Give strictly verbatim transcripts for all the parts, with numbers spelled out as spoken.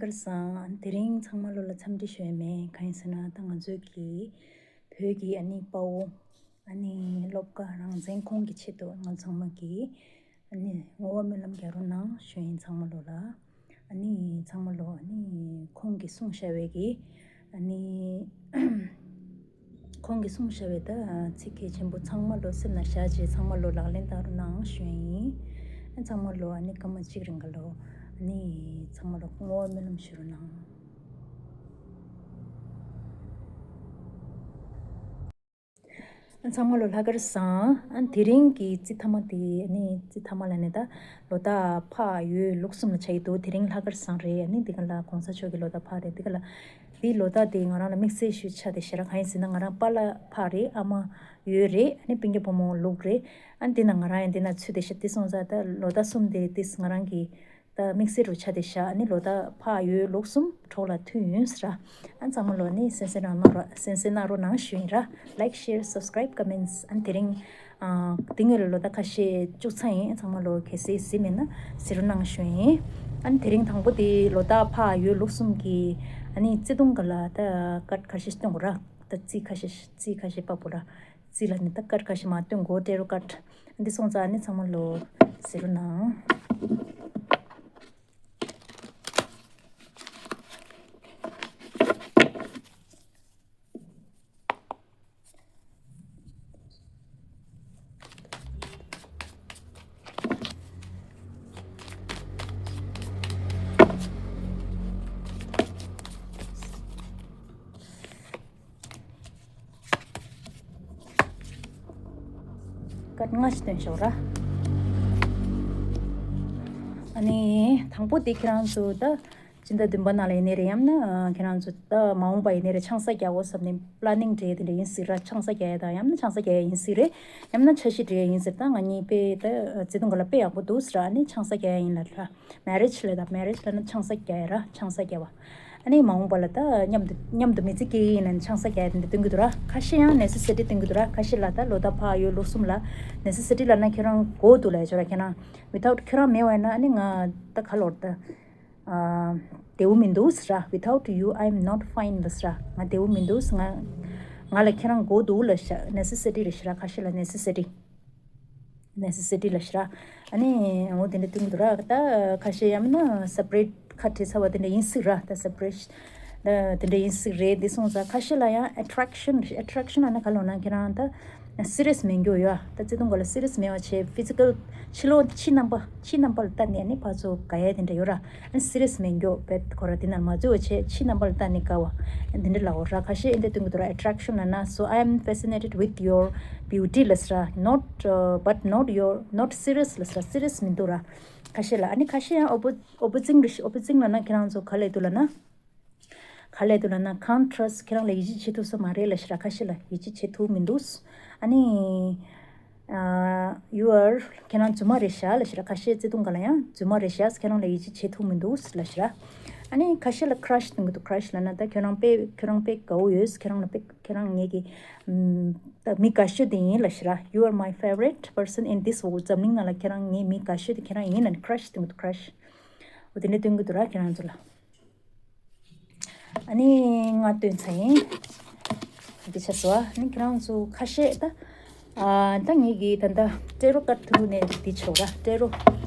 ཁར་སང་དེ་རིང་ཚང་མ་ལོ་ལ་འཚམས་འདྲི་ཞུ་ཡ་མེད། གང་ཡིན་ཟེར་ན་ད་ང་ཚོའི་གི་བོད་ཀྱི་ཨ་ནི་དཔའ་བོ་ཨ་ནི་སློབ་དགའ་རང་བཙན་ཁོང་གི་ཆེད་དུ་ང་ཚང་མ་གི་ཨ་ནི་བསྔོ་བ་སྨོན་ལམ་རྒྱག་རོགས་གནང་ཞུ་ཡིན། ཚང་མ་ལོ་ལ་ཨ་ནི་ཚང་མ་ལོ་ཨ་ནི་ཁོང་གི་གསུངས་བཞག་པའི་གི་ཨ་ནི། ཁོང་གིས་གསུངས་བཞག་པའི་ད་ཚིག་གལ་ཆེན་པོ་ཚང་མ་ལོ་སེམས་ན་བཞག་བྱས་ཚང་མ་ལོ་ལག་ལེན་བསྟར་རོགས་གནང་ཞུ་ཡིན། ཚང་མ་ལོ་ཨ་ནི་སྐར་མ་གཅིག་རིང་ག་ལོ་ཨ་ནི་ཚང་མ་ལོ་བསྔོ་བ་སྨོན་ལམ་ཞུ་རོགས་གནང་། ཚང་མ་ལོ་ལྷག་དཀར་བཟང་། ཨ་དེ་རིང་གི་རྩི་ཐ་མ་དེ་ཨ་ནི་རྩི་ཐ་མ་ལ་ནི་ད་ལོ་རྟགས་ཕག་ཡོས་ལུག་གསུམ་ལ་ཆགས་ཀྱི་འདུག་དེ་རིང་ལྷག་དཀར་བཟང་རེད། ཨ་ནི་འདི་ག་ལ་གོང་ས་མཆོག་གི་ལོ་རྟགས་ཕག་རེད། འདི་ག་ལ་འདི་ལོ་རྟགས་དེ་ང་རང་ལ་དམིགས་བསལ་ཞུ་ཆ་དེ་ཞེ་དྲག་གང་ཡིན་ཟེར་ན། ང་རང་པཱ་ལགས་ཕག་རེད། ཨ་མ་ཡོས་རེད། ཨ་ནི་སྤུན་ཀྱག་བུ་མོ་ལུག་རེད། ཨ་ནི་འདི་ན་ང་རང་ཡང་འདི་ན་ཚུད་དེ་ཤག་དེ་སོང་ཙང་ད་ལོ་རྟགས་གསུམ་དེ་ཏིས་ང་རང་གི་ད་དམིགས་བསལ་རུ་ཆ་དེ་ཤག་ཨ་ནི་ལོ་རྟགས་ཕག་ཡོས་ལུག་གསུམ་གྲོགས་ལ་མཐུན་ཡོན་ཟེར། ཨ་ཚང་མ་ལོ་ནི་གསན་གཟིགས་གནང་རོགས་གསན་གཟིགས་གནང་རོགས་གནང་ཞུ་ཡིན་ར། Like, share, subscribe, comments. ཨ་དེ་རིང་ཨ་དེ་སྔོན་ལ་ལོ་རྟགས་ཁ་ཤས་བཅུག་ཚར་ཡིན། ཚང་མ་ལོ་གལ་སྲིད་གཟིགས་མེད་ན་གཟིགས་རོགས་གནང་ཞུ་ཡིན། ཨ་ནི་དེ་རིང་དང་པོ་དེ་ལོ་རྟགས་ཕག་ཡོས་ལུག་གསུམ་གྱི་ཨ་ནི་བརྩེ་དུང་ག་ལ་ད་ཀཊ་ཁ་ཤས་སྟོན་དགོས་ར། ད་རྩི་ཁ་ཤས་རྩི་ཁ་ཤས་པ་པོ་ར། རྩི་ལ་ནི་ད་ཀཊ་ཁ་ཤས་མ་སྟོན་དགོས། སྤྲད་རོགས་ཀཊ། འདི་སོང་ཙང་ཨ་ནི་ཚང་མ་ལོ་གཟིགས་རོགས་གནང་། ཀཊ་ལྔ་ཞིག་སྟོན་ཤོག་ར། ཨ་ནི་དང་པོ་དེ་ཁྱེད་རང་ཚོ་ད་སྤྱི་ཟླ་བདུན་པ་ནང་ལ་ཡིན་ནའི་རེད། ཡང་ན་ཁྱེད་རང་ཚོ་ད་མ་འོངས་པ་ཡིན་ནའི་རེད། ཆང་ས་རྒྱག་དགོས་བསམ་ནས་པི་ལ་ནིང་འདྲ་དེ་འདྲ་ཡིན་སྲིད་ར། ཆང་ས་རྒྱག་ཡ་དང་ཡང་ན་ཆང་ས་རྒྱག་ཡ་ཡིན་སྲིད་རེད། ཡང་ན་འཆར་གཞི་འདྲ་ཡིན་སྲིད། ད་ང་གཉིས་དཔེ་ད་བརྩེ་དུང་ག་ལ་དཔེ་ཡག་པོ་འདུག་ཟེར། ཨ་ནི་ཆང་ས་རྒྱག་ཡ་ཡིན་ལ་ར། མེ་རེཇ་ལ་ད་མེ་རེཇ་ལ་ན་ཆང་ས་རྒྱག་ཡ་ར། ཆང་ས་རྒྱག་པ། ཨ་ནི་མ་འོངས་པ་ལ་ད་མཉམ་དུ་མཉམ་དུ་མི་ཚེ་སྐྱེལ་ཡིན་ན་ནི་ཆང་ས་རྒྱག་ཡ་དེ་འདྲ་སྟོན་གྱི་འདུག་ར། ཁ་ཤས་ཡང་ནེ་སེ་སི་ཊི་སྟོན་གྱི་འདུག་ར། ཁ་ཤས་ལ་ད་ལོ་ད་ཕག་ཡོས་ལུག་གསུམ་ལ་ནེ་སེ་སི་ཊི་ལ་ན་ཁྱེད་རང་དགོས་འདུག་ལ་ཡ་ཆོ་ར། ཁྱེད་རང་ཝི་ཐའུ་ཊི་ཁྱེད་རང་མེད་པ་ཡིན་ན་ཨ་ནི་ང་ད་ག་ལོར་ད། ཨ་བདེ་པོ་མི་འདུག་ཟེར་ར། Without you, I am not fine ལ་ཟེར་ར། ང་བདེ་པོ་མི་འདུག་ཟེར། ང་ང་ལ་ཁྱེད་རང་དགོས་འདུག་ལ་ཤ་ནེ་སེ་སི་ཊི་རེད་ཤི་ར། ཁ་ཤས་ལ་ནེ་སེ་སི་ཊི་ནེ་སེ་སི་ཊི་ལ་ཤི་ར། ཨ་ནི་འོ་དེ་འདྲ་སྟོན་གྱི་འདུག་ར། ད་ཁ་ཤས་ཡང་ན་སེ་པ་རེ་ཊི་ཁ་བྲལ་ཚར་བ་དེ་འདྲ་ཡིན་སྲིད་ར། ད་སེ་པ་རེ་ཤན་ད་དེ་འདྲ་ཡིན་སྲིད་རེད། འདི་སོང་ཙང་ཁ་ཤས་ལ་ཡང་ཨེ་ཊེ་རེག་ཤན་ཨེ་ཊེ་རེག་ཤན་ལ་ན་ག་ལོ་ན་ཁྱེད་རང་ད། སི་རི་ཡས་མེད་མཁན་ཡོད་ཨ། ད་བརྩེ་དུང་ག་ལ་སི་རི་ཡས་མེད་པ་བྱས། ཕི་ཛི་ཀལ་ཕྱི་ལོགས་ཕྱི་རྣམ་པ་ཕྱི་རྣམ་པ་ལ་ལྟ་ནས་ནི་ཕར་ཚུར་དགའ་ཡ་དེ་འདྲ་ཡོད་ར། ཨ་ནི་སི་རི་ཡས་མེད་མཁན་བེད་ཁོ་ར་དེ་ན་མ་འཛུལ་བ་བྱས། ཕྱི་རྣམ་པ་ལ་ལྟ་ནས་དགའ་བ་དེ་འདྲ་ལ་འོ་ར། ཁ་ཤས་ཨེ་འདྲ་སྟོན་གྱི་འདུག་ར། ཨེ་ཊེ་རེག་ཤན་ལ་ན། So I am fascinated with your beauty ལ་ཟེར་ར། Not, uh, but not your, not serious ལ་ཟེར་ར། སི་རི་ཡས་མི་འདུག་ར་ཁ་ཤས་ལ། ཨ་ནི་ཁ་ཤས་ཡང་ཨོ་པོ་ཨོ་པོ་ཛིང་རེད་ཤི། ཨོ་པོ་ཛིང་ལ་ན་ཁྱེད་རང་ཚོ་ག་ལས་འདུག་ལ་ན། ག་ལས་འདུག་ལབ་ན། Can't trust ཁྱེད་རང་ལ་ཡིད་ཆེས་བྱེད་ཐུབ་ས་མ་རེད་ལབ་ཤི་ར། ཁ་ཤས་ལ་ཡིད་ཆེས་བྱེད་ཐུབ་མི་འདུག་ཨ་ནི། ཨ། You are ཁྱེད་རང་རྫུན་མ་རེད་ཤག་ལབ་ཤི་ར། ཁ་ཤས་བརྩེ་དུང་ག་ལ་ཡང་རྫུན་མ་རེད་ཤག་ཁྱེད་རང་ལ་ཡིད་ཆེས་བྱེད་ཐུབ་མི་འདུག་ལབ་ཤི་ར། ཨ་ནི་ཁ་ཤས་ལ་ཁྲ་ཤི་སྟོན་གྱི་འདུག་ཁྲ་ཤི་ལབ་ན་ད་ཁྱེད་རང་དཔེ་ཁྱེད་རང་དཔེ་དགའ་བོ་ཡོད། ཁྱེད་རང་ལ་དཔེ་ཁྱེད་རང་ངེད་ཀྱི་ཨམ། ད་མི་དགའ་ཤོས་དེ་ཡིན་ལབ་ཤི་ར། You are my favorite person in this world. འཛམ་གླིང་ནང་ལ་ཁྱེད་རང་ངའི་མི་དགའ་ཤོས་དེ་ཁྱེད་རང་ཡིན་ལབ་ནས་ཁྲ་ཤི་སྟོན་གྱི་འདུག་ཁྲ་ཤི། འོ་དེ་འདྲ་སྟོན་གྱི་འདུག་ར་ཁྱེད་རང་ཚོ་ལ། ཨ་ནི་ང་སྟོན་ཚར་ཡིན། འདི་ཆ་སོ། ཨ་ནི་ཁྱེད་རང་ཚོ་ཁ་ཤས་ད། ཨ་ད་ངེད་ཀྱི་ད་ལྟ་སྤྲད་རོགས་ཀཊ་ཐུག་ནས་འདི་ཆོག་ར། སྤྲད་རོགས།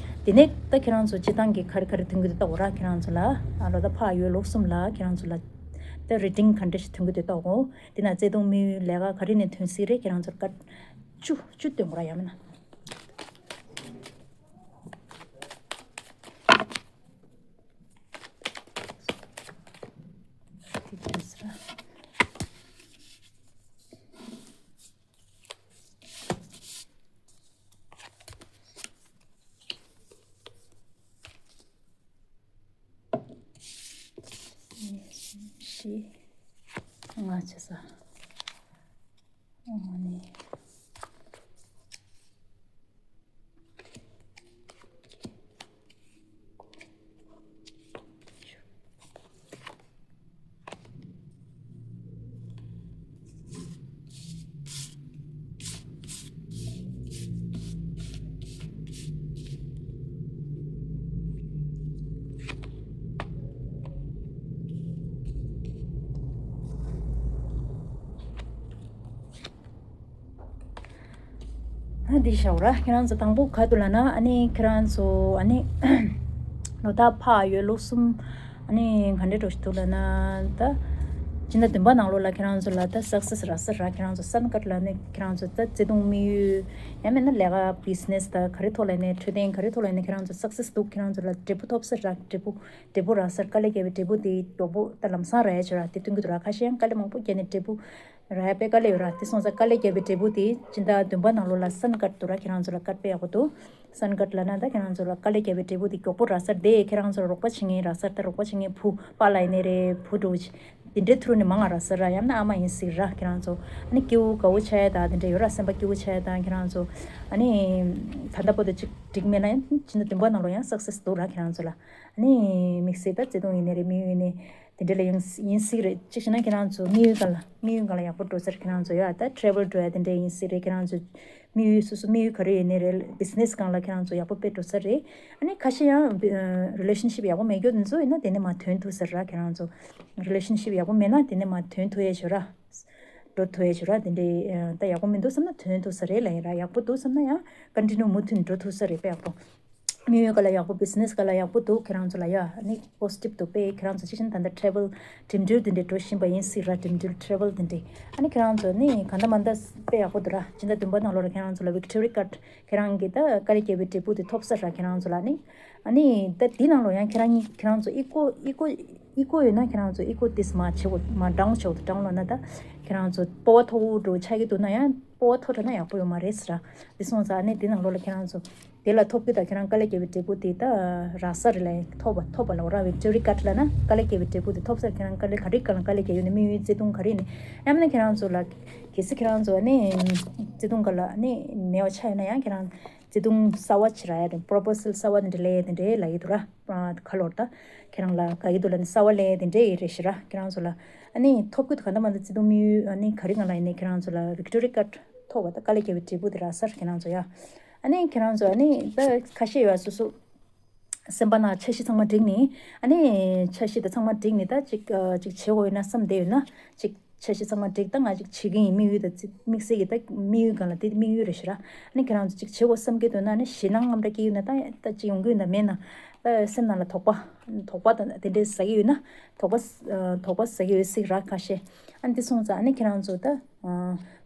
དེ་ནས་ད་ཁྱེད་རང་ཚོ་སྤྱི་བཏང་གི་ག་རེ་ག་རེ་ཐོན་གྱི་འདུག་ལྟ་འོ་ར། ཁྱེད་རང་ཚོ་ལ་ཨ་ལོ་ད་ཕག་ཡོས་ལུག་གསུམ་ལ་ཁྱེད་རང་ཚོ་ལ་ད་རི་ཊིང་ག་འདྲ་ཞིག་ཐོན་གྱི་འདུག་ལྟ་འོ། དེ་ན་བརྩེ་དུང་མི་ཡུལ་ལས་ཀ་ག་རེ་ནས་ཐོན་སྲིད་རེད། ཁྱེད་རང་ཚོར་ཀཊ་བཅུ་བཅུ་སྟོན་དགོས་ར། ཡང་མིན་ན། དེ་ཅི་ཟེར། གཉིས། གསུམ། བཞི། ལྔ་བྱས་ས། ཨ་ནི། ཨ་འདི་ཤའོ་ར་ཁྱེད་རང་ཚོ་དང་པོ་ག་དུ་ལ་ན། ཨ་ནི་ཁྱེད་རང་ཚོ་ཨ་ནི་ལོ་ཏོག་ཕག་ཡོད་ལོ་གསུམ། ཨ་ནི་ག་འདྲ་འགྲོ་ཞིག་འདུག་ལ་ན། ད་སྤྱི་ཟླ་བདུན་པ་ནང་ལོགས་ལ་ཁྱེད་རང་ཚོ་ལ་ད་སག་སེ་སི་རག་ས་ར། ཁྱེད་རང་ཚོ་སན་ཀར་ལ་ནི་ཁྱེད་རང་ཚོ་ད་བརྩེ་དུང་དམིགས་ཡུལ་ཡང་མིན་ན་ལས་ཀ་བི་ཛི་ནེ་སི་ད་ག་རེ་ཐོག་ལ་ནི་འཕྲོད་བསྟེན་ག་རེ་ཐོག་ལ་ནི་ཁྱེད་རང་ཚོ་སག་སེ་སི་འདུག་ཁྱེད་རང་ཚོ་ལ་འབྲས་བུ་ཐོབ་ས་ར། འབྲས་བུ་འབྲས་བུ་རག་ས་ར། དཀའ་ལས་བརྒྱབ་པའི་འབྲས་བུ་དེ་མགྱོགས་པོ་ད་ལམ་སང་རག་ཡ་ཆོག་ར། དེ་སྟོན་གྱི་འདུག་ར། ཁ་ཤས་ཡང་དཀའ་ལས་མང་པོ་བརྒྱབ་ནས་འབྲས་བུ་རག་ཡ་དཔེ་དཀའ་ལས་ཡོད་ར། དེ་སོང་ཙང་དཀའ་ལས་བརྒྱབ་པའི་འབྲས་བུ་དེ་སྤྱི་ཟླ་བདུན་པ་ནང་ལོགས་ལ་སན་ཀར་འདུག་ར། ཁྱེད་རང་ཚོ་ལ་ཀར་དཔེ་ཡག་པོ་འདུག་སན་ཀར་ལ་ན་ད་ཁྱེད་རང་ཚོ་ལ་དཀའ་ལས་བརྒྱབ་པའི་འབྲས་བུ་དེ་མགྱོགས་པོ་རག་ས་ར། དེ་ཁྱེད་རང་ཚོ་ལ་རོགས་པ་བྱེད་མཁན་རག་ས་ར། ད་རོགས་པ་བྱེད་མཁན་བུ་པཱ་ལགས་ཡིན་ནའི་རེད། བུ་འདྲ་བོ་ཅིག་དེ་འདྲའི་ཐུ་རུ་ནས་མང་ང་རག་ས་ར། ཡང་ན་ཨ་མ་ཡིན་སྲིད་ར། ཁྱེད་རང་ཚོ་ཨ་ནི་སྐྱིད་པོ་དགའ་བོ་ཆགས་ཡ་ད་དེ་འདྲ་ཡོད་ར། སེམས་པ་སྐྱིད་པོ་ཆགས་ཡ་ད་ཁྱེད་རང་ཚོ་ཨ་ནི་ད་ལྟ་བར་དུ་ཅིག་འགྲིག་མེད་ན་ཡང་སྤྱི་ཟླ་བདུན་པ་ནང་ལོགས་ཡང་སག་སེ་སི་འདུག་ར། ཁྱེད་རང་ཚོ་ལ་ཨ་ནི་དམིགས་བསལ་ད་བརྩེ་དུང་ཡིན་ནའི་རེད། དམིགས་ཡུལ་ཡིན་ནའི་དེ་འདྲ་ལ་ཡང་ཡིན་སྲིད་རེད། གཅིག་བྱས་ན་ཁྱེད་རང་ཚོ་དམིགས་ཡུལ་སྒང་ལ་དམིགས་ཡུལ་སྒང་ལ་ཡག་པོ་འགྲོ་ས་རེད། ཁྱེད་རང་ཚོ་ཡ་ད་ཊེ་རེ་ཝལ་འགྲོ་ཡ་དེ་འདྲ་ཡིན་སྲིད་རེད། ཁྱེད་རང་ཚོ་དམིགས་ཡུལ་སོ་སོ་དམིགས་ཡུལ་ག་རེ་ཡིན་ནའི་རེད། བི་ཛི་ནེ་སི་སྒང་ལ་ཁྱེད་རང་ཚོ་ཡག་པོ་དཔེ་འགྲོ་ས་རེད། ཨ་ནི་ཁ་ཤས་ཡང་རི་ལེ་ཤན་ཤིབ་ཡག་པོ་མེད་རྒྱུ་དེ་ཚོ་ཡིན་ན་དེ་ནས་མར་ཐོན་ཐུབ་ས་རེད་ར། ཁྱེད་རང་ཚོ་རི་ལེ་ཤན་ཤིབ་ཡག་པོ་མེད་ན་དེ་ནས་མར་ཐོན་ཐུབ་ཡ་ཆོག་ར། འགྲོ་ཐུབ་ཡ་ཆོག་ར། དེ་འདྲའི་ད་ཡག་པོ་མི་འདུག་བསམ་ན་ཐོན་ཐུབ་ས་རེད་ལ། ཡིན་ར་ཡག་པོ་འདུག་བསམ་ན་ཡང་ཀོན་ཊི་ནིའུ་མུ་མཐུད་འགྲོ་ཐུབ་ས་རེད། དཔེ་ཡག་པོ་དམིགས་ཡུལ་སྒང་ལ་ཡག་པོ། བི་ཛི་ནེ་སི་སྒང་ལ་ཡག་པོ་འདུག་ཁྱེད་རང་ཚོ་ལ་ཡ་ཨ་ནི་པོ་སི་ཊིབ་འདུག་དཔེ་ཁྱེད་རང་ཚོ་གཅིག་བྱས་ན་ད་ལྟ་ཊེ་རེ་ཝལ་འགྲིམ་འགྲུལ་དེ་འདྲའི་འགྲོ་བཞིན་པ་ཡིན་སྲིད་ར། འགྲིམ་འགྲུལ་ཊེ་རེ་ཝལ་དེ་འདྲའི་ཨ་ནི་ཁྱེད་རང་ཚོ་ནི་གང་ལྟར་མ་ལྟར་དཔེ་ཡག་པོ་འདུག་ར། སྤྱི་ཟླ་བདུན་པ་ནང་ལོགས་ལ་ཁྱེད་རང་ཚོ་ལ་ཝིག་ཊོ་རི་ཀར་ཌི་ཁྱེད་རང་གི་ད་དཀའ་ལས་བརྒྱབ་པའི་འབྲས་བུ་དེ་ཐོབ་ས་ར། ཁྱེད་རང་ཚོ་ལ་ནི་ཨ་ནི་ད་དེ་ནང་ལོགས་ཡང་ཁྱེད་རང་གཉིས་ཁྱེད་རང་ཚོ་ཨི་ཀོ་ཨི་ཀོ་ཨི་ཀོ་ཡོད་ན་ཁྱེད་རང་ཚོ་ཨི་ཀོ་དེ་མར་བྱེད་དགོས། མར་ཌའོན་བྱེད་དགོས། ཌའོན་ལབ་ན་ད་ཁྱེད་རང་ཚོ་སྤོབས་པ་མཐོ་པོ་འདྲ་ཆགས་ཀྱི་འདུག་ན་ཡང་སྤོབས་པ་མཐོ་དྲགས་ན་ཡག་པོ་ཡོད་མ་རེད་ཟེར་ར། དེ་སོང་ཙང་ཨ་ནི་དེ་ནང་ལོགས་ལ་ཁྱེད་རང་ཚོ་དེ་ལ་ཐོབ་རྒྱུ་དང་ཁྱེད་རང་དཀའ་ལས་བརྒྱབ་པའི་འབྲས་བུ་དེ་ད་རག་ས་རེད་ལ། ཐོབ་པ་ཐོབ་པ་ལབ་ར། ཝིག་ཊོ་རི་ཀར་ཌི་ལབ་ན་དཀའ་ལས་བརྒྱབ་པའི་འབྲས་བུ་དེ་ཐོབ་ས་རེད། ཁྱེད་རང་དཀའ་ལས་ག་རེ་ག་ལ་དཀའ་ལས་བརྒྱབ་ཡོད་ན། དམིགས་ཡུལ་བརྩེ་དུང་ག་རེ་ནས་ཡང་མིན་ན་ཁྱེད་རང་ཚོ་ལ་གལ་སྲིད་ཁྱེད་རང་ཚོ་ཨ་ནི་བརྩེ་དུང་ག་ལ་ཨ་ནི་མེད་པ་ཆགས་ཡོད་ན་ཡང་ཁྱེད་རང་བརྩེ་དུང་གསར་པ་ཅིག་རག་ཡ་རེད། པོ་རོ་པོ་སལ་གསར་པ་དེ་འདྲ་སླེབས་ཡ་དེ་འདྲའི་ལབ་ཀྱི་འདུག་ར། ཁ་ལོར་ད་ཁྱེད་རང་ལ་དགའ་ཡི་འདུག་ལབ་ནས་གསར་པ་སླེབས་དེ་འདྲས་ཡི་རེད་ཤི་ར། ཁྱེད་རང་ཚོ་ལ་ཨ་ནི་ཐོབ་རྒྱུ་དང་ག་འདྲ་མ་འདྲ་བརྩེ་དུང་དམིགས་ཡུལ་ཨ་ནི་ག་རེ་གང་ལ་ཡིན་ནའི་ཁྱེད་རང་ཚོ་ལ་ཝིག་ཊོ་རི་ཀར་ཌི་ཐོབ་པ་ད་དཀའ་ལས་བརྒྱབ་པའི་འབྲས་བུ་དེ་རག་ས་རེད། ཁྱེད་རང་ཚོ་ཡ་ཨ་ནི་ཁྱེད་རང་ཚོ་ཨ་ནི་ད་ཁ་ཤས་ཡོད་ཨ་སོ་སོ་སེམས་པ་ནང་འཆར་གཞི་ཚང་མ་བསྒྲིགས་ནས་ཨ་ནི་འཆར་གཞི་དེ་ཚང་མ་བསྒྲིགས་ནས་ད་ཅིག་ཅིག་བྱེད་དགོས་ཡོད་ན་བསམ་བསྡད་ཡོད་ན་ཅིག་འཆར་གཞི་ཚང་མ་བསྒྲིགས། ད་ང་ཅིག་བྱེད་ཀྱི་ཡིན། དམིགས་ཡུལ་དང་རྩི་དམིགས་བསལ་གྱི་ད་དམིགས་ཡུལ་སྒང་ལ་དེ་དམིགས་ཡུལ་རེད་ཤི་ར། ཨ་ནི་ཁྱེད་རང་ཚོ་ཅིག་བྱེད་དགོས་བསམ་གྱི་འདུག་ན་ཨ་ནི་ཞེད་སྣང་ངམ་འདྲ་སྐྱེ་ཡོད་ན་ད་ད་ཅིག་ཡོང་གི་ཡོད་ན་མེད་ན་ད་སེམས་ནང་ལ་དོགས་པ་དོགས་པ་དང་དེ་འདྲའི་ཟ་གི་ཡོད་ན་དོགས་པ་དོགས་པ་ཟ་གི་ཡོད་སྲིད་ར་ཁ་ཤས། ཨ་ནི་དེ་སོང་ཙང་ཨ་ནི་ཁྱེད་རང་ཚོ་ད་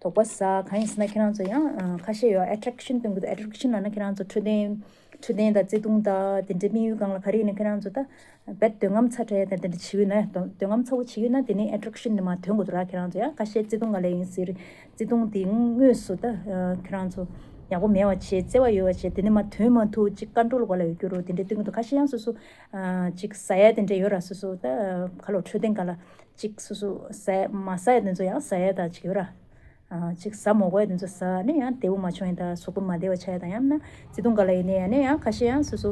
དོགས་པ་ཟ་གང་ཡིན་ཟེར་ན་ཁྱེད་རང་ཚོ་ཡང་ཁ་ཤས་ཡོད་ཨེ་ཊེ་རེག་ཤན་སྟོན་གྱི་འདུག་ཨེ་ཊེ་རེག་ཤན་ལབ་ན་ཁྱེད་རང་ཚོ་འཕྲོད་བསྟེན་འཕྲོད་བསྟེན་དང་བརྩེ་དུང་དང་དེ་འདྲའི་དམིགས་ཡུལ་སྒང་ལ་ག་རེ་ཡིན་ན་ཁྱེད་རང་ཚོ་ད་རྦད་འདོད་རྔམ་ཚ་དྲགས་དང་དེ་འདྲ་བྱེད་ཀྱི་ཡོད་ན་འདོད་རྔམ་ཚ་པོ་བྱེད་ཀྱི་ཡོད་ན་དེ་ནས་ཨེ་ཊེ་རེག་ཤན་དེ་མར་ཐོན་དགོས་འདུག་ར། ཁྱེད་རང་ཚོ་ཡང་ཁ་ཤས་བརྩེ་དུང་སྒང་ལ་ཡིན་ཟེར་བརྩེ་དུང་དེ་དངོས་སུ་ད་ཁྱེད་རང་ཚོ་ཡག་པོ་མེད་པ་བྱས་བརྩེ་བ་ཡོད་པ་བྱས་དེ་ནས་མར་ཐོན་མ་ཐུབ་ཅིག་ཀོན་ཊོལ་སྒང་ལ་ཡོད་རྒྱུ་རུ་དེ་འདྲ་སྟོན་གྱི་འདུག་ཁ་ཤས་ཡང་སོ་སོ་ཅིག་ཟ་ཡ་དེ་འདྲ་ཡོད་ར། སོ་སོ་ད་ཁ་ལོ་འཕྲོད་བསྟེན་སྒང་ལ་ཅིག་སོ་སོ་ཟ་མ་ཟ་ཡ་དེ་ཚོ་ཡང་ཟ་ཡ་ད་ཅིག་ཡོད་ར། ཅིག་ཟ་མ་དགོས་ཡ་དེ་ཚོ་ཟ་ནས་ཡང་བདེ་པོ་མ་བྱུང་ཡ་ད་གཟུགས་པོ་མ་བདེ་བ་ཆགས་ཡ་ད་ཡང་ན་བརྩེ་དུང་སྒང་ལ་ཡིན་ནའི་ཡང་ནས་ཡང་ཁ་ཤས་ཡང་སོ་སོ་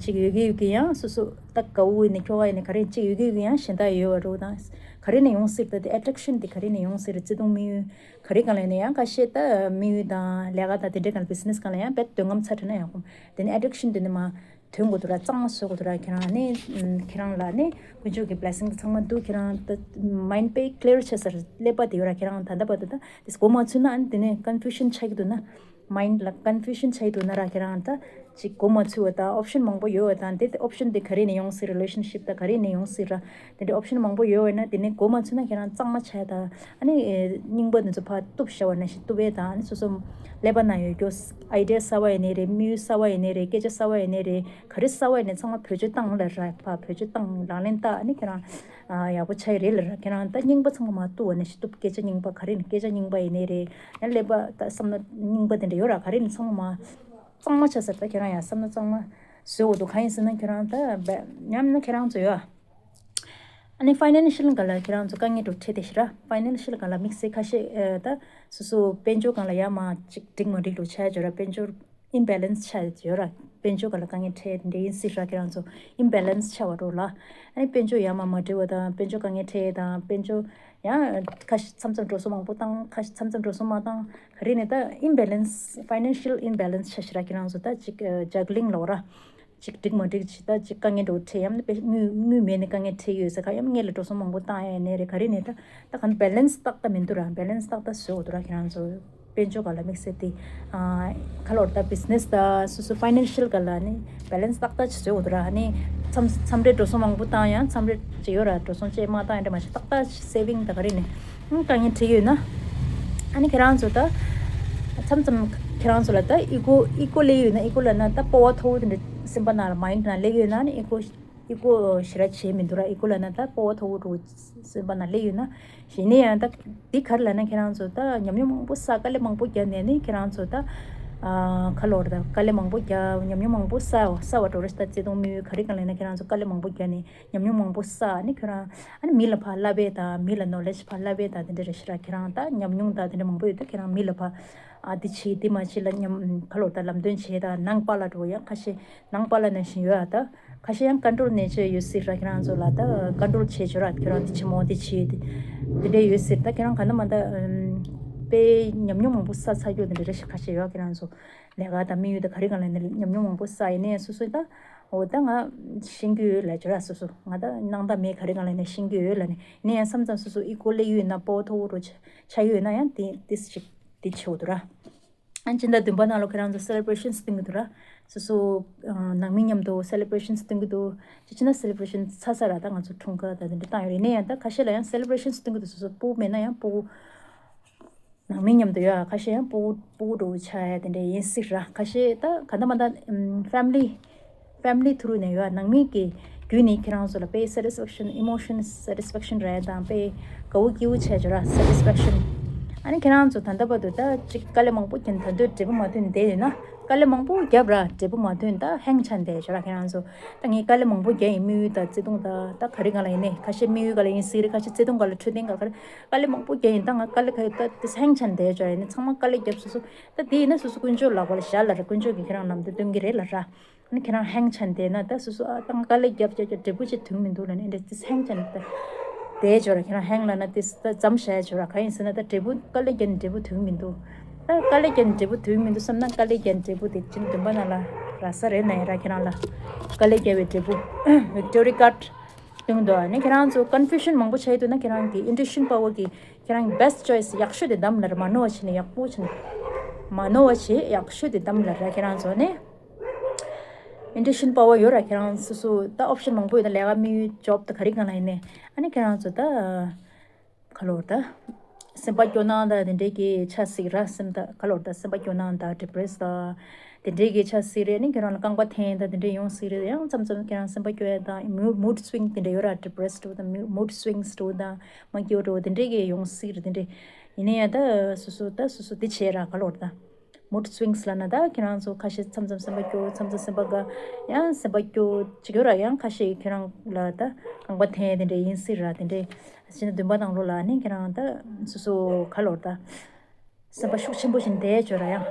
ཅིག་ཡོད་ཀྱི་ཡོད་ཀྱི་ཡང་སོ་སོ་ད་དགའ་པོ་ཡིན་ནའི་ཁྱོ་ག་ཡིན་ནའི་ག་རེ་ཅིག་ཡོད་ཀྱི་ཡོད་ཀྱི་ཡང་གཞན་དག་ཡོད་པ་རུ་དང་ག་རེ་ནས་ཡོང་སྲིད་ད་དེ་ཨེ་ཊེ་རེག་ཤན་དེ་ག་རེ་ནས་ཡོང་སྲིད་རེད། བརྩེ་དུང་དམིགས་ཡུལ་ག་རེ་སྒང་ལ་ཡིན་ནའི་ཡང་ཁ་ཤས་ད་དམིགས་ཡུལ་དང་ལས་ཀ་དང་དེ་འདྲའི་སྒང་ལ་བི་ཛི་ནེ་སི་སྒང་ལ་ཡང་རྦད་འདོད་རྔམ་ཚ་དྲགས་ན་ཡག་པོ་དེ་ནས་ཨེ་ཊེ་རེག་ཤན་དེ་ནས་མར་ཐོན་དགོས་འདུག་ར། གཙང་མ་བཟོ་དགོས་འདུག་ར། ཁྱེད་རང་ནི་ཁྱེད་རང་ལ་ནི་དཀོན་མཆོག་གི་བི་ལེ་སིང་ཚང་མ་འདུག་ཁྱེད་རང་ད་མའིན་ཌི་དཔེ་ཀི་ལི་ཡར་ཆགས་ས་རེད། ཀླད་པ་དེ་ཡོད་ར། ཁྱེད་རང་ད་ལྟ་བར་དུ་ད་དེ་གོ་མ་ཚོད་ན་ཨ་ནི་དེ་ནས་ཀོན་ཕུ་ཤན་ཆགས་ཀྱི་འདུག་ན། མའིན་ཌི་ལ་ཀོན་ཕུ་ཤན་ཆགས་ཀྱི་འདུག་ན་ར། ཁྱེད་རང་ད་ཅིག་གོ་མ་ཚོད་པ་དང་ཨོབ་ཤན་མང་པོ་ཡོད་པ་དང་དེ་ཨོབ་ཤན་དེ་ག་རེ་ནས་ཡོང་སྲིད། རི་ལེ་ཤན་ཤིབ་ད་ག་རེ་ནས་ཡོང་སྲིད་ར། དེ་འདྲའི་ཨོབ་ཤན་མང་པོ་ཡོད་པ་ན་དེ་ནས་གོ་མ་ཚོད་ན་ཁྱེད་རང་གཙང་མ་ཆགས་ད་ཨ་ནི་རྙིང་པ་དེ་ཚོ་ཕར་གཏུབ་བཞག་པ་ན་ཞིག་གཏུབ་ཡས་དང་ཨ་ནི་སོ་སོ་ཀླད་པ་ནང་ཡོད་རྒྱུ་ཨའི་ཌི་ཡ་གསར་པ་ཡིན་ནའི་རེད། དམིགས་ཡུལ་གསར་པ་ཡིན་ནའི་རེད། སྐད་ཆ་གསར་པ་ཡིན་ནའི་རེད། ག་རེ་གསར་པ་ཡིན་ནའི་ཚང་མ་བེད་སྤྱོད་བཏང་ལ་ར། ཕར་བེད་སྤྱོད་བཏང་ལག་ལེན་བསྟར། ཨ་ནི་ཁྱེད་རང་ཨ་ཡག་པོ་ཆགས་ཀྱི་རེད་ལ་ར། ཁྱེད་རང་ད་རྙིང་པ་ཚང་མ་མར་གཏུབ་པ་ནས་ཞིག་གཏུབ། སྐད་ཆ་རྙིང་པ་ག་རེ་ནས་སྐད་ཆ་རྙིང་པ་ཡིན་ནའི་རེད། ཡང་ཀླད་པ་ད་བསམ་བློ་རྙིང་པ་དེ་འདྲ་ཡོད་ར། ག་རེ་ནས་ཚང་མ་མར་གཙང་མ་ཆགས་ས་ད་ཁྱེད་རང་ཡང་བསམ་བློ་གཙང་མ་བཟོ་དགོས་འདུག་གང་ཡིན་ཟེར་ན་ཁྱེད་རང་ད་ཉམས་ན་ཁྱེད་རང་ཚོ་ཡོད། ཨ་ནི་ཕའི་ནན་ཤལ་སྒང་ལ་ཁྱེད་རང་ཚོ་དཀའ་ངལ་འདྲ་བོ་འཕྲད་དེ་ཤི་ར། ཕའི་ནན་ཤལ་སྒང་ལ་དམིགས་བསལ་ཁ་ཤས་ཨ་ད་སོ་སོ་དཔལ་འབྱོར་སྒང་ལ་ཡར་མར་ཅིག་འགྲིག་མ་འགྲིག་འདྲ་བོ་ཆགས་ཡོད་ར། དཔལ་འབྱོར་ཨིམ་བེ་ལེན་སི་ཆགས་ཡོད་ར། དཔལ་འབྱོར་སྒང་ལ་དཀའ་ངལ་འཕྲད་འདྲ་ཡིན་སྲིད་ར། ཁྱེད་རང་ཚོ་ཨིམ་བེ་ལེན་སི་ཆགས་པ་འདྲ་བོ་ལ་ཨ་ནི་དཔལ་འབྱོར་ཡར་མར་མ་འགྲིག་པ་དང་དཔལ་འབྱོར་དཀའ་ངལ་འཕྲད་དང་དཔལ་འབྱོར་ཡང་ཁ་ཤས་མཚམས་མཚམས་འགྲོ་སོང་མང་པོ་བཏང་། ཁ་ཤས་མཚམས་མཚམས་འགྲོ་སོང་མ་བཏང་། ག་རེ་ནས་ད་ཨིམ་བེ་ལེན་སི་ཕའི་ནན་ཤལ་ཨིམ་བེ་ལེན་སི་ཆགས་ཤི་ར། ཁྱེད་རང་ཚོ་ད་ཅིག་ཇག་ལིང་ལབ་ར། ཅིག་འགྲིག་མ་འགྲིག་ཅིག་ད་ཅིག་དཀའ་ངལ་འདྲ་བོ་འཕྲད། ཡང་ན་དཔེ་དངུལ་དངུལ་མེད་ནས་དཀའ་ངལ་འཕྲད་ཡོད་ས་ཁ། ཡང་ན་སྔོན་ལ་འགྲོ་སོང་མང་པོ་བཏང་ཡ་ནས་རེད། ག་རེ་ནས་ད་ད་གང་བེ་ལེན་སི་ཏག་ཏག་མི་འདུག་ར། བེ་ལེན་སི་ཏག་ཏག་བཟོ་དགོས་འདུག་ར། ཁྱེད་རང་ཚོ་ དཔལ་འབྱོར་སྒང་ལ་དམིགས་བསལ་དེ། ཨ། ག་ལབ་དགོས་རེད་ད། བི་ཛི་ནེ་སི་དང་སོ་སོ་ཕའི་ནན་ཤལ་སྒང་ལ་ནི་བེ་ལན་སི་ཏག་ཏག་ཅིག་བཟོ་དགོས་འདུག་ར། ཨ་ནི་མཚམས་མཚམས་རེ་འགྲོ་སོང་མང་པོ་བཏང་ཡང་མཚམས་རེ་ཅིག་ཡོད་ར། འགྲོ་སོང་ཅིག་མ་བཏང་ཡང་འདྲ་མ་བྱས་ཏག་ཏག་ཅིག་སེ་བིང་ད་ག་རེ་ནི། ཨང་། དཀའ་ངལ་འཕྲད་ཀྱི་ཡོད་ན། ཨ་ནི་ཁྱེད་རང་ཚོ་ད་མཚམས་མཚམས་ཁྱེད་རང་ཚོ་ལ་ད་ཨི་ཀོ་ཨི་ཀོ་སླེབས་ཡོད་ན། ཨི་ཀོ་ལབ་ན་ད་སྤོབས་པ་མཐོ་པོ་དེ་འདྲ་སེམས་པ་ནང་ལ་མའིན་ཌི་ནང་སླེབས་ཡོད་ན་ནི་ཨི་ཀོ་ཨི་ཀོ་ཞེ་དྲག་བྱས་མི་འདུག་ར། ཨི་ཀོ་ལབ་ན་ད་སྤོབས་པ་མཐོ་པོ་འདྲ་སེམས་པ་ནང་སླེབས་ཡོད་ན། ཡིན་ན་ཡང་ད་འདི་ག་རེ་ལབ་ན། ཁྱེད་རང་ཚོ་ད་ཉམས་མྱོང་མང་པོ་བསགས། དཀའ་ལས་མང་པོ་བརྒྱབ་ནས་ནི་ཁྱེད་རང་ཚོ་ད། ཨ། ག་ལབ་དགོས་རེད་ད། དཀའ་ལས་མང་པོ་བརྒྱབ། ཉམས་མྱོང་མང་པོ་བསགས་བསགས་པ་འདྲ་རེད་ད། བརྩེ་དུང་དམིགས་ཡུལ་ག་རེ་གང་ལབ་ན། ཁྱེད་རང་ཚོ་དཀའ་ལས་མང་པོ་བརྒྱབ་ནས་ཉམས་མྱོང་མང་པོ་བསགས། ཨ་ནི་ཁྱེད་རང་ཨ་ནི་མི་ལ་ཕར་བསླབ་པ་དང་། མི་ལ་ནོ་ལེཇ་ཕར་བསླབ་པ་དང་། དེ་འདྲ་རེད་ཤག་ར། ཁྱེད་རང་ད་ཉམས་མྱོང་དང་དེ་འདྲ་མང་པོ་ཡོད་དུས། ཁྱེད་རང་མི་ལ་ཕར། ཨ། འདི་བྱེད་འདི་མ་བྱེད་ལབ། ཉམས། ག་ལབ་དགོས་རེད་ད། ལམ་སྟོན་བྱེད་དང་། ནང་པ་ལ་འགྲོ་ཡང་ཁ་ཤས། ནང་པ་ལ་ནང་བཞིན་ཡོད་ཨ། ད་ཁ་ཤས་ཡང་ཀོན་ཊོལ་ནེ་ཅར་ཡོད་སྲིད་ར། ཁྱེད་རང་ཚོ་ལ་ད་ཀོན་ཊོལ་བྱེད་ཆོག་ར། ཁྱེད་རང་འདི་བྱེད་མོ་འདི་བྱེད་དེ་འདྲ་ཡོད་སྲིད། ད་ཁྱེད་རང་ག་འདྲ་མ་འདྲ་དཔེ་ཉམས་མྱོང་མང་པོ་བསགས་ཚར་རྒྱུ་དེ་འདྲ་རེད་ཤག་ཁ་ཤས་ཡོད། ཁྱེད་རང་ཚོ་ལས་ཀ་དང་དམིགས་ཡུལ་དང་ག་རེ་གང་ལབ་ན་ཉམས་མྱོང་མང་པོ་བསགས། ཡིན་ནའི་སོ་སོ་ད། འོ་ད་ང་ཤེས་ཀྱི་ཡོད་ལབ་ཆོག་ར། སོ་སོ་ང་ད་སྣང་དག་མེད། ག་རེ་གང་ལབ་ན་ཤེས་ཀྱི་ཡོད་ལབ་ནས། ཡིན་ན་ཡང་མཚམས་མཚམས་སོ་སོ་ཨི་ཀོ་སླེབས་ཡོད་ན། སྤོབས་པ་མཐོ་པོ་འདྲ་ཆགས་ཡོད་ན་ཡང་དེ་དེ་ཞིག་དེ་བྱེད་དགོས་འདུག་ར། ཨ། སྤྱི་ཟླ་བདུན་པ་ནང་ལོགས་ཁྱེད་རང་ཚོ་སེ་ལེ་བྷ་རེ་ཤན་སྟོན་གྱི་འདུག་ར། སོ་སོ། ཨ། ནང་མི་མཉམ་དུ་སེ་ལེ་བྷ་རེ་ཤན་སྟོན་གྱི་འདུག་སྤྱིར་ན་སེ་ལེ་བྷ་རེ་ཤན་ཚར་ཚར་ར། ད་ང་ཚོ་འཁྲུངས་སྐར་དང་དེ་འདྲ་བཏང་ཡོད་རེད། ཡིན་ན་ཡང་ད་ཁ་ཤས་ལ་ཡང་སེ་ལེ་བྷ་རེ་ཤན་སྟོན་གྱི་འདུག་སོ་སོ་སྤུ་གུ་མེད་ན་ཡང་སྤུ་གུ་ནང་མི་མཉམ་དུ་ཡོད་ཨ། ཁ་ཤས་ཡང་སྤུ་གུ་སྤུ་གུ་འདྲ་བོ་ཆགས་ཡ་དེ་འདྲ་ཡིན་སྲིད་ར། ཁ་ཤས་ད་ག་འདྲ་མ་འདྲ། ཨམ། ཕེ་མི་ལི་ཕེ་མི་ལི་ཐུ་རུ་ནས་ཡོད་ཨ། ནང་མི་གི་བརྒྱུད་ནས་ཁྱེད་རང་ཚོ་ལ་དཔེ་སེ་ཊི་སི་ཕེག་ཤན། ཨི་མོ་ཤན་སེ་ཊི་སི་ཕེག་ཤན་རེད་དང་། དཔེ་དགའ་བོ་སྐྱིད་བོ་བྱས་བྱོས་ར། སེ་ཊི་སི་ཕེག་ཤན། ཨ་ནི་ཁྱེད་རང་ཚོ་ད་ལྟ་བར་དུ་ད་ཅིག་དཀའ་ལས་མང་པོ་བརྒྱབ། ད་དུང་འབྲས་བུ་མ་ཐོན་བསྡད་ཡོད་ན། དཀའ་ལས་མང་པོ་བརྒྱབ་ར། འབྲས་བུ་མ་ཐོན། ད་ཧེང་ཆ་བསྡད་བྱོས་ར། ཁྱེད་རང་ཚོ་ད་ངས་དཀའ་ལས་མང་པོ་བརྒྱབ་ཡིན། དམིགས་ཡུལ་དང་བརྩེ་དུང་དང་། ད་ག་རེ་གང་ལ་ཡིན་ནའི། ཁ་ཤས་དམིགས་ཡུལ་སྒང་ལ་ཡིན་སྲིད་རེད། ཁ་ཤས་བརྩེ་དུང་སྒང་ལ། འཕྲོད་བསྟེན་སྒང་ལ། ག་རེ། དཀའ་ལས་མང་པོ་བརྒྱབ་ཡིན། ད་ང་དཀའ་ལས་ག་ཡོད་ད་དེ་ཧེང་ཆ་བསྡད་བྱོས་ར། ཡིན་ནའི་ཚང་མ་དཀའ་ལས་བརྒྱབ་སོ་སོ། ད་དེ་ཡིན་ན་སོ་སོ་དཀོན་མཆོག་ལག་པ་ལ་བཞག་ལབ་ར། དཀོན་མཆོག་གིས་ཁྱེད་རང་ལམ་སྟོན་སྟོན་གྱི་རེད་ལབ་ར། ཨ་ནི་ཁྱེད་རང་ཧེང་ཆ་བསྡད་ན། ད་སོ་སོ། ཨ། ད་ང་དཀའ་ལས་བརྒྱབ་བརྒྱབ་བརྒྱབ་འབྲས་བུ་ཅིག་ཐོན་མི་འདུག་ལབ་ནས་འདྲ་ཅིག་ཧེང་ཆ་ནས་ད་བསྡད་བྱོས་ར། ཁྱེད་རང་ཧེང་ལབ་ན་དེ་ད་མཚམས་བཞག་བྱོས་ར། གང་ཡིན་ཟེར་ན་ད་འབྲས་བུ། དཀའ་ལས་བརྒྱབ་ནས་འབྲས་བུ་ཐོན་མི་འདུག་ད་དཀའ་ལས་བརྒྱབ་ནས་འབྲས་བུ་ཐོན་མི་འདུག་བསམ་ན། དཀའ་ལས་བརྒྱབ་ནས་འབྲས་བུ་དེ་སྤྱི་ཟླ་བདུན་པ་ནང་ལ་རག་ས་རེད་ན་ཡ་ར། ཁྱེད་རང་ལ་དཀའ་ལས་བརྒྱབ་པའི་འབྲས་བུ། ཝིག་ཊོ་རི་ཡ་ཀཱཌ་སྟོན་འདུག་ཨ་ནི་ཁྱེད་རང་ཚོ་ཀོན་ཕུ་ཤན་མང་པོ་ཆགས་འདུག་ན། ཁྱེད་རང་གི་ཨིན་ཊུ་ཨི་ཤན་པ་ཝར་གི་ཁྱེད་རང་གི་བེ་སི་ཊི་ཆོའི་སི་ཡག་ཤོས་དེ་བདམས་ལབ་ར། མ་ནོར་བ་བྱས་ནས། ཡག་པོ་བྱས་ནས། མ་ནོར་བ་བྱས། ཡག་ཤོས་དེ་བདམས་ལབ་ར། ཁྱེད་རང་ཚོ་ནི་ཨིན་ཊུ་ཨི་ཤན་པ་ཝར་ཡོད་ར། ཁྱེད་རང་སོ་སོ་ད་ཨོབ་ཤན་མང་པོ་ཡོད་ད། ལས་ཀ་དམིགས་ཡུལ་ཇོབ་དང་ག་རེ་གང་ལ་ཡིན་ནའི། ཨ་ནི་ཁྱེད་རང་ཚོ་ད་ག་ལབ་དགོས་རེད་ད། སེམས་པ་སྐྱོ་སྣང་དང་དེ་འདྲའི་གི་ཆགས་སྲིད་ར། སེམས་ད་ག་ལབ་དགོས་རེད་ད། སེམས་པ་སྐྱོ་སྣང་དང་ཌི་པི་རེ་སི་དང་དེ་འདྲའི་གི་ཆགས་སྲིད་རེད། ཨ་ནི་ཁྱེད་རང་ལ་རྐང་པ་འཐེན་དང་དེ་འདྲ་ཡོང་སྲིད་རེད། ཡང་མཚམས་མཚམས་ཁྱེད་རང་སེམས་པ་སྐྱོ་ཡ་དང་། མུ་མུ་ཌི་སུ་ཝིང་དེ་འདྲ་ཡོད་ར། ཌི་པི་རེ་སི་འདྲ་བོ་དང་། མུ་མུ་ཌི་སུ་ཝིང་འདྲ་བོ་དང་། མ་སྐྱིད་པོ་འདྲ་བོ་དེ་འདྲའི་གི་ཡོང་སྲིད་རེད། དེ་འདྲ་ཡིན་ན་ཡང་ད་སོ་སོ་ད་སོ་སོ་དེ་བྱེད་ར། ག་ལབ་དགོས་རེད་ད། མུ་ཌི་སུ་ཝིང་སི་ལབ་ན་ད་ཁྱེད་རང་ཚོ་ཁ་ཤས་མཚམས་མཚམས་སེམས་པ་སྐྱོ། མཚམས་མཚམས་སེམས་པ་དགའ། ཡང་སེམས་པ་སྐྱོ་ཅིག་ཡོད་ར། ཡང་ཁ་ཤས་ཁྱེད་རང་ལ་ད་རྐང་པ་འཐེན་དེ་འདྲ་ཡིན་སྲིད་ར། དེ་འདྲ་སྤྱི་ཟླ་བདུན་པ་ནང་ལོགས་ལ་ཨ་ནི་ཁྱེད་རང་ད་སོ་སོ་ག་ལབ་དགོས་རེད་ད། སེམས་པ་ཤུགས་ཆེན་པོ་བྱས་ནས་བསྡད་བྱོས་ར། ཡང་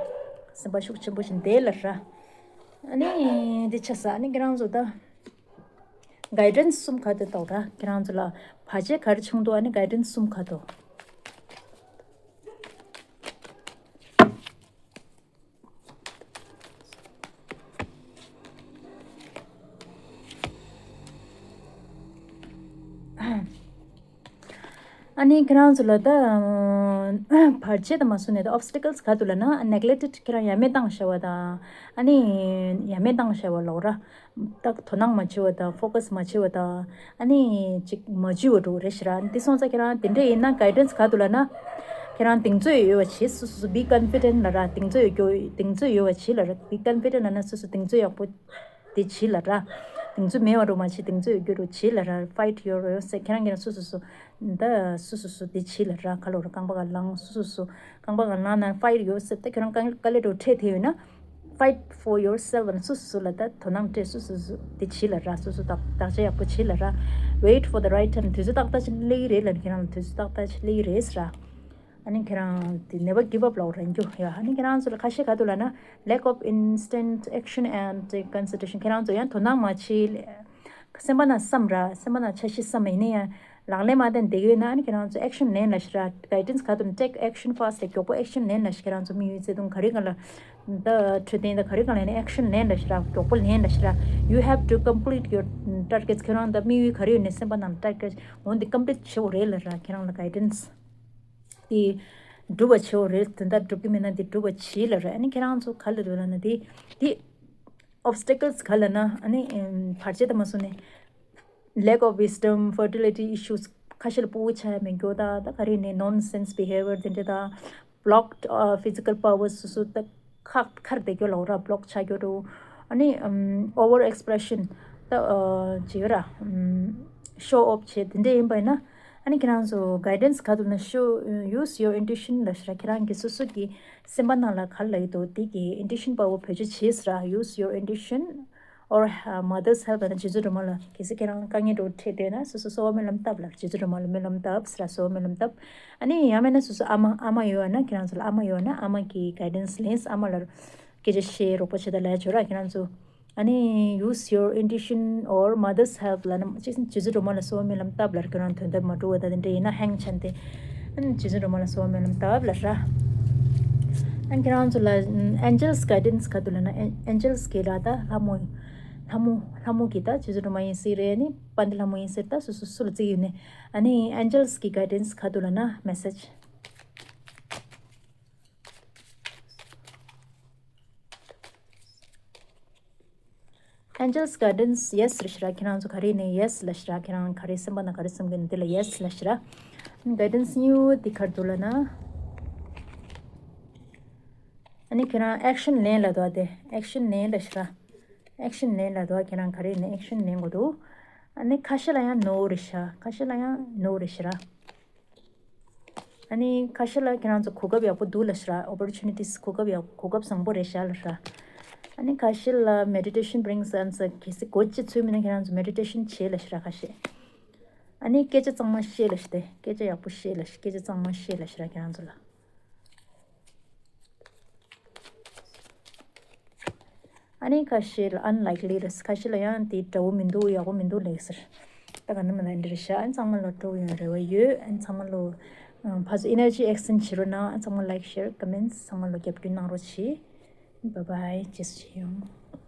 སེམས་པ་ཤུགས་ཆེན་པོ་བྱས་ནས་བསྡད་ལབ་ར། ཨ་ནི་འདི་ཆགས་ས། ཨ་ནི་ཁྱེད་རང་ཚོ་ད་གའི་ཌེན་སི་གསུམ་ག་དེ་འདུག་ར། ཁྱེད་རང་ཚོ་ལ་བར་ཆད་ག་རེ་བྱུང་འདུག་ཨ་ནི་གའི་ཌེན་སི་གསུམ་ག་འདུག་ཨ་ནི་ཁྱེད་རང་ཚོ་ལ་ད་བར་ཆད་དང་མ་སོང་ནས་ད་ཨོབ་སི་ཊི་ཀལ་སི་ག་འདུག་ལབ་ན། ནེག་ལེག་ཊེཌ། ཁྱེད་རང་ཡ་མེད་བཏང་བཞག་པ་དང་། ཨ་ནི་ཡ་མེད་བཏང་བཞག་པ་ལབ་དགོས་ར། ད་དོ་སྣང་མ་བྱེད་པ་དང་། ཕོ་ཀ་སི་མ་བྱེད་པ་དང་། ཨ་ནི་ཅིག་མ་འཇུས་པ་འདྲ་བོ་རེད་ཤག་ར། འདི་སོང་ཙང་ཁྱེད་རང་དེ་འདྲ་ཡིན་ན་གའི་ཌེན་སི་ག་འདུག་ལབ་ན། ཁྱེད་རང་གདེང་ཚོད་ཡོད་པ་བྱེད། སོ་སོ་སོ་སོ་བི་ཀོན་ཕི་ཌེན་ཊི་ལབ་ར། གདེང་ཚོད་ཡོད་རྒྱུ། གདེང་ཚོད་ཡོད་པ་བྱེད་ལབ་ར། བི་ཀོན་ཕི་ཌེན་ཊི་ལབ་ན་སོ་སོ་གདེང་ཚོད་ཡག་པོ་དེ་བྱེད་ལབ་ར། གདེང་ཚོད་མེད་པ་འདྲ་བོ་མ་བྱེད། གདེང་ཚོད་ཡོད་རྒྱུ་འདྲ་བོ་བྱེད་ལབ་ར། ཕའིཊ་ཡོར་ཡོར་སེལཕ། ཁྱེད་རང་ཁྱེད་རང་སོ་སོ་སོ། ད་སོ་སོ་སོ་དེ་བྱེད་ལབ་ར། ག་ལབ་དགོས་རེད། རྐང་པ་ག་ལངས། སོ་སོ་སོ་རྐང་པ་ག་ལངས་ན་ཕའིཊ་ཡོར་སེལཕ། ད་ཁྱེད་རང་དཀའ་ལས་འདྲ་བོ་འཕྲད་བསྡད་ཡོད་ན། Fight for yourself ཨ་ནི་སོ་སོ་སོ་ལ་ད་དོ་སྣང་སྤྲད། སོ་སོ་སོ་དེ་བྱེད་ལབ་ར། སོ་སོ་བདག་བདག་གཅེས་ཡག་པོ་བྱེད་ལབ་ར། Wait for the right time དུས་ཚོད་ཏག་ཏག་ཅིག་སླེབས་ཀྱི་རེད་ལབ། ཁྱེད་རང་ལ་དུས་ཚོད་ཏག་ཏག་ཅིག་སླེབས་ཀྱི་རེད་ཟེར་ར། ཨ་ནི་ཁྱེད་རང་དེ་never give up ལབ་ར་རྒྱུ་ཡ། ཨ་ནི་ཁྱེད་རང་ཚོ་ལ་ཁ་ཤས་ག་འདུག་ལབ་ན། Lack of instant action and consideration ཁྱེད་རང་ཚོ་ཡང་དོ་སྣང་མ་བྱེད། སེམས་པ་ནང་བསམ་ར། སེམས་པ་ནང་འཆར་གཞི་བསམ། ཡིན་ན་ཡང་ལག་ལེན་མ་བསྟན་བསྡད་ཡོད་ན། ཨ་ནི་ཁྱེད་རང་ཚོ་ཨེག་ཤན་ལེན་ལབ་ཤག་ར། གའི་ཌེན་སི་ག་འདུག་ན། Take action fast མགྱོགས་པོ་ཨེག་ཤན་ལེན་ལབ་ཤག་ཁྱེད་རང་ཚོ་དམིགས་ཡུལ་བརྩེ་དུང་ག་རེ་གང་ལ། ད་འཕྲོད་བསྟེན་ད་ག་རེ་གང་ལ་ཡིན་ན་ཨེག་ཤན་ལེན་ལབ་ཤག་ར། མགྱོགས་པོ་ལེན་ལབ་ཤག་ར། You have to complete your targets ཁྱེད་རང་ད་དམིགས་ཡུལ་ག་རེ་ཡོད་ནའི་སེམས་པ་ནང་ཊར་གེཊ་འོ་འདི་ཀམ་པི་ལིཊ་བྱེད་དགོས་རེད་ལབ་ར། ཁྱེད་རང་ལ་གའི་ཌེན་སི། དེ་ སྒྲུབ་པ་བྱེད་འོ་རེད། དོན་དག་སྒྲུབ་ཀྱི་མེད་ན་དེ་སྒྲུབ་པ་བྱེད་ལབ་རེད། ཨ་ནི་ཁྱེད་རང་ཚོ་ག་ལ་འདུག་ལབ་ན་དེ་དེ་obstacles ག་ལབ་ན་ཨ་ནི་བར་ཆད་དང་མ་སོང་ནས། Lack of wisdom, fertility issues ཁ་ཤས་ལ་ཕྲུ་གུ་ཆགས་ཡ་མེད་རྒྱུ་དང་། ད་ག་རེ་ནས་nonsense behavior དེ་འདྲ་དང་། Blocked physical powers སོ་སོ་ད་ཁག་ཁར་བསྡད་རྒྱུ་ལ་འོ་ར་block ཆགས་རྒྱུ་འགྲོ། ཨ་ནི་over expression ད་ཅི་ཡོད་ར་show off བྱེད་དེ་འདྲ་ཡིན་པ་ཡིན་ན། ཨ་ནི་ཁྱེད་རང་ཚོ་guidance ག་འདུག་ན་show, use your intuition ལབ་ཤག་ར། ཁྱེད་རང་གི་སོ་སོ་གི་སེམས་པ་ནང་ལ་ག་ལབ་ཡོད་འདུག་དེ་གི་intuition power བེད་སྤྱོད་བྱེད་ཟེར་ར། Use your intuition or mother's help ལབ་ན་རྗེ་བཙུན་སྒྲོལ་མ་ལ། གལ་སྲིད་ཁྱེད་རང་དཀའ་ངལ་འདྲ་འཕྲད་བསྡད་ན་སོ་སོ་གསོལ་བ་སྨོན་ལམ་བཏབ་ལབ། རྗེ་བཙུན་སྒྲོལ་མ་ལ་སྨོན་ལམ་བཏབ་ཟེར་ར། གསོལ་བ་སྨོན་ལམ་བཏབ། ཨ་ནི་ཡང་མིན་ན་སོ་སོ་ཨ་མ་ཨ་མ་ཡོད་ན། ཁྱེད་རང་ཚོ་ལ་ཨ་མ་ཡོད་ན་ཨ་མ་གི་guidance ལེན། ཨ་མ་ལ་སྐད་ཆ་བཤད་རོགས་པ་བྱེད་ད་ལབ་ཡ་བྱོས་ར་ཁྱེད་རང་ཚོ། ཨ་ནི་use your intuition or mother's help ལབ་ན་ཅི་ཟེར། རྗེ་བཙུན་སྒྲོལ་མ་ལ་གསོལ་བ་སྨོན་ལམ་བཏབ་ལབ། ཁྱེད་རང་དོན་དག་མ་འགྲུབ་པ་ད་དེ་འདྲ་ཡིན་ན་hang ཆགས་ཏེ། ཨ་ནི་རྗེ་བཙུན་སྒྲོལ་མ་ལ་གསོལ་བ་སྨོན་ལམ་བཏབ་ལབ་ར། ཨ་ནི་ཁྱེད་རང་ཚོ་ལ་angels guidance ག་འདུག་ལབ་ན། angels གི་ར་ད་ལྷ་མོ་ལྷ་མོ་ལྷ་མོ་གི་ད་རྗེ་བཙུན་སྒྲོལ་མ་ཡིན་སྲིད་རེད། ཨ་ནི་དཔལ་ལྡན་ལྷ་མོ་ཡིན་སྲིད། ད་སོ་སོ་སུ་ལ་བརྩི་གི་ཡོད་ནས། ཨ་ནི་angels གི་guidance ག་འདུག་ལབ་ན་message Angels guidance yes རེད་ཤག་ར། ཁྱེད་རང་ཚོ་ག་རེ་ནས་yes ལབ་ཤག་ར། ཁྱེད་རང་ག་རེ་སེམས་པ་ན་ག་རེ་བསམ་གི་འདུག་དེ་ལ་yes ལབ་ཤག་ར། Guidance གཉིས་པོ་དེ་ག་རེ་འདུག་ལབ་ན། ཨ་ནི་ཁྱེད་རང་action ལེན་ལབ་འདུག་དེ། action ལེན་ལབ་ཤག་ར། action ལེན་ལབ་འདུག་ཁྱེད་རང་ག་རེ་ནས་action ལེན་དགོས་འདུག་ཨ་ནི་ཁ་ཤས་ལ་ཡང་no རེད་ཤག་ཁ་ཤས་ལ་ཡང་no རེད་ཤག་ར། ཨ་ནི་ཁ་ཤས་ལ་ཁྱེད་རང་ཚོ་གོ་སྐབས་ཡག་པོ་འདུག་ལབ་ཤག་ར། opportunities གོ་སྐབས་ཡག་གོ་སྐབས་བཟང་པོ་རེད་ཤག་ལབ་ཤག་ར། ཨ་ནི་ཁ་ཤས་ལ་meditation brings answer གལ་སྲིད་གོ་ཅི་ཚོད་མིན་ན་ཁྱེད་རང་ཚོ་meditation བྱེད་ལབ་ཤག་ར་ཁ་ཤས། ཨ་ནི་སྐད་ཆ་གཙང་མ་བཤད་ལབ་ཤག་སྟེ། སྐད་ཆ་ཡག་པོ་བཤད་ལབ་ཤག་སྐད་ཆ་གཙང་མ་བཤད་ལབ་ཤག་ར་ཁྱེད་རང་ཚོ་ལ། ཨ་ནི་ཁ་ཤས་ལ་unlikely རེད། ཁ་ཤས་ལ་ཡང་དེ་འདྲ་བོ་མི་འདུག་ཡག་པོ་མི་འདུག་ལབ་ཟེར། ད་ག་ནང་མིན་ན་འདི་རེད་ཤག་ཨ་ནི་ཚང་མ་ལ་སྤྲོ་ཡོང་རེ་བ་ཡོད། ཨ་ནི་ཚང་མ་ལོ་ཕར་ཚུར་energy exchange བྱེད་རོགས་གནང་། ཨ་ནི་ཚང་མ་like share comments ཚང་མ་ལོ་རྒྱབ་སྐྱོར་གནང་རོགས་གྱིས། Bye bye རྗེས་སུ་མཇལ་ཡོང་།